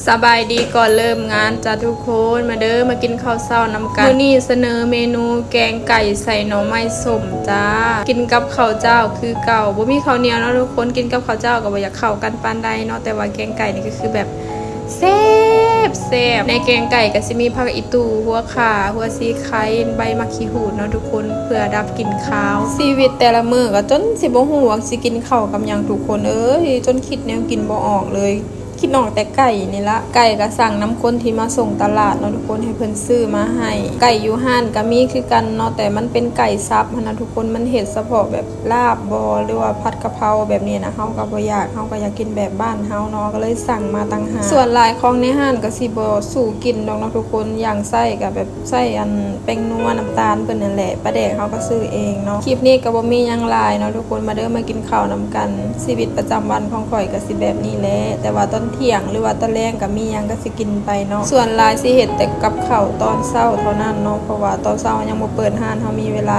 ສະບາຍດີກ່ອນເລີ່ມງານຈ້າທຸກຄົນ ມາເດີມາກິນເຂົ້າເຊົ້ານຳກັນ. ມື້ນີ້ສະເໜີເມນູແກງໄກ່ໃສ່ໜໍ່ໄມ້ສົ້ມຈ້າ ກິນກັບເຂົ້າຈ້າວຄືເກົ່າ. ບໍ່ມີເຂົ້າໜຽວເນາະທຸກຄົນ ກິນກັບເຂົ້າຈ້າວກໍບໍ່ຢາກເຂົ້າກັນປານໃດເນາະ ແຕ່ວ່າແກງໄກ່ນີ້ກໍຄືແບບແຊບໆ. ໃນແກງໄກ່ກໍຊິມີຜັກອີ່ຕູ່, ຫົວຂ່າ, ຫົວສີໄຄ, ໃບໝາກຂີ້ຫູດເນາະທຸກຄົນ ເພື່ອດັບກິ່ນຄາວ. ຊີວິດແຕ່ລະມື້ກໍຈົນຊິບໍ່ຮູ້ວ່າຊິກິນເຂົ້າກັບຫຍັງທຸກຄົນເອີຍ ຈົນຄິດແນວກິນບໍ່ອອກເລີຍ. ຄິດອອກແຕ່ໄກ່ນີ້ລະ ໄກ່ກະສັ່ງນຳຄົນທີ່ມາສົ່ງຕະຫຼາດເນາະທຸກຄົນ ໃຫ້ເພິ່ນຊື້ມາໃຫ້. ໄກ່ຢູ່ຮ້ານກະມີຄືກັນເນາະ ແຕ່ມັນເປັນໄກ່ສັບຫັ້ນນະທຸກຄົນ ມັນເຮັດສະເພາະແບບລາບບໍ ຫຼືວ່າຜັດກະເພົາແບບນີ້ນະ ເຮົາກະບໍ່ຢາກ ເຮົາກະຢາກກິນແບບບ້ານເຮົາເນາະ ກະເລີຍສັ່ງມາຕ່າງຫາກ. ສ່ວນຫຼາຍຂອງໃນຮ້ານກະຊິບໍ່ສູ້ກິນດອກເນາະທຸກຄົນ ຢ່າງໃຊ້ກະແບບ ໃຊ້ອັນແປ້ງນົວ ນ້ຳຕານເພິ່ນຫັ້ນແຫຼະ ປາແດກເຮົາກໍຊື້ເອງເນາະ. ຄລິບນີ້ກໍບໍ່ມີຫຍັງຫຼາຍເນາະທຸກຄົນ ມາເດີມາກິນເຂົ້ານຳກັນ. ຊີວິດປະຈຳວັນຂອງຂ້ອຍກໍຊິແບບນີ້ແຫຼະ ແຕ່ວ່າຕອນທ່ຽງ ຫຼືວ່າຕອນແລງກໍມີຫຍັງກໍຊິກິນໄປເນາະ. ສ່ວນຫຼາຍຊິເຮັດແຕ່ກັບເຂົ້າຕອນເຊົ້າເທົ່ານັ້ນເນາະ ເພາະວ່າຕອນເຊົ້າຍັງບໍ່ເປີດຮ້ານ ເຮົາມີເວລາ.